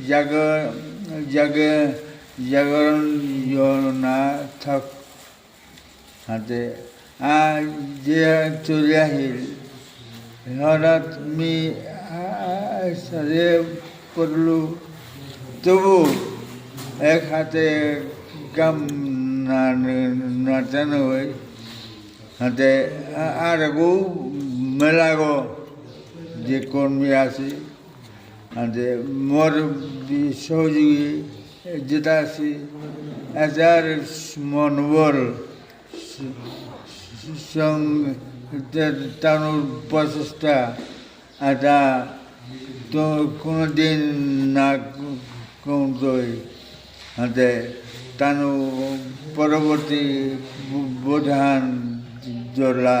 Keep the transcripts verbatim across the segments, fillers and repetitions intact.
জাগর-, জাগে-, জাগরণ ইয়না থাক। হাতে আ যে চলে আহিল, হঠাৎ মি আ-, আ-, সারে পড়লু, তবু এক হাতে কাম না, না, না চানো হয়। হাতে আ-, আর গো মেলাগো যে কর্মী আছে, হাতে মোর বি-, সহযোগী যেটা আছে, এজার মনোবল স-, স-, সং-, তে-, তানুর প্রচেষ্টা, এটা তো কোনোদিন না ক-, কমতই। হাতে তানু পরবর্তী ব-, বোধান জলা,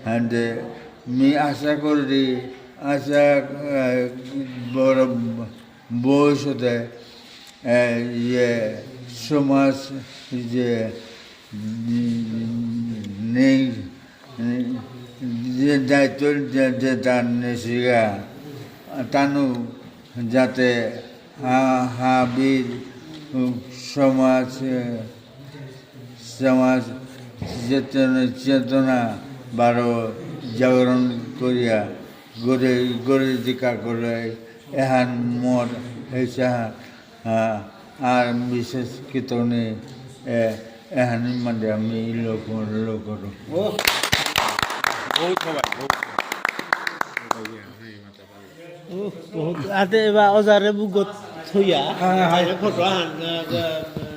হাতে মি আশা করি, আশা, আহ, বড় ভবিষ্যতে, আহ, ইয়ে সমাজ যে নেই, যে দায়িত্ব যে, যে তার নেসিগা, তানু যাতে হা-, হাবির সমাজ, সমাজ চেতনা, চেতনা বারো জাগরণ করিয়া গড়ে, গড়ে দিকা করে এহান মোর হেসা, আ, আর বিশেষ কিতনে, এ, এহানি মানে আমি লোক, লোক করো। ও, বহুত হবাই, বহুত। ও, বহুত। আতে এবার অজারে বুগত থইয়া। হ্যাঁ, হ্যাঁ। আরে ফটো আহান, আ, আ,